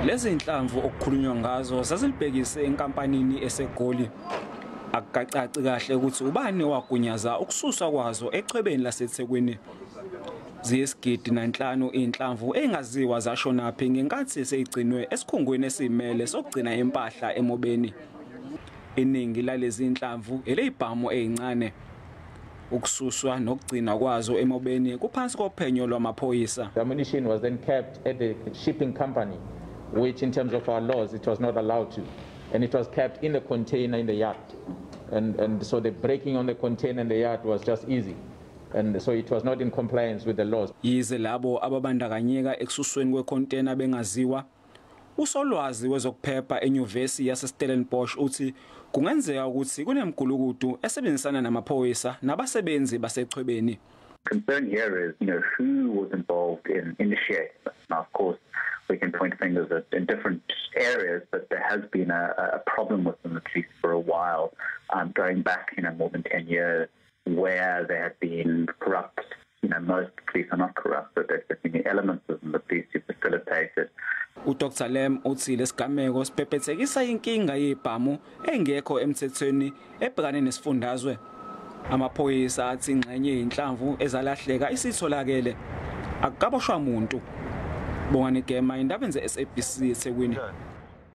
Lezi inhlamvu okukhulunywa ngazo zazilibhekise enkampanini eseGoli. Akukacaci kahle ukuthi ubani wagunyaza ukususwa kwazo echwebeni laseThekwini. Ziyisigidi 5 inhlamvu engaziwa zashonaphi ngenkathi seyigcinwe esikhungweni esimele sokugcina impahla emobeni. Iningi lalezi inhlamvu elezibhamu ezincane. Ukususwa nokugcinwa kwazo emobeni kuphansi kophenyo lwamaphoyisa. The ammunition was then kept at the shipping company, which in terms of our laws, it was not allowed to. And it was kept in the container in the yard. And so the breaking on the container in the yard was just easy. And so it was not in compliance with the laws. Yize labo ababandakanyeka ekususweni kwecontainer bengaziwa, usolwazi wezokuphepha eNyuvesi yaseStellenbosch uthi kungenzeka ukuthi kunemigulukudu esebenzisana namaphoyisa nabasebenzi basechwebeni. Concern here is who was involved in initiating this. Now, of course, we can point fingers at in different areas, but there has been a problem within the police for a while, going back more than 10 years, where there have been corrupt, most police are not corrupt, but there's been elements within the police who facilitated uDr Lam uthi lesigameko sibhebhethekisa inkinga yezibhamu engekho emthethweni ebhekane nesifundazwe. Amaphoyisa athi ingxenye yinhlamvu ezalahleka isitholakele. Akukaboshwa umuntu. Bongani Gema, indaba ze-SABC, eThekwini.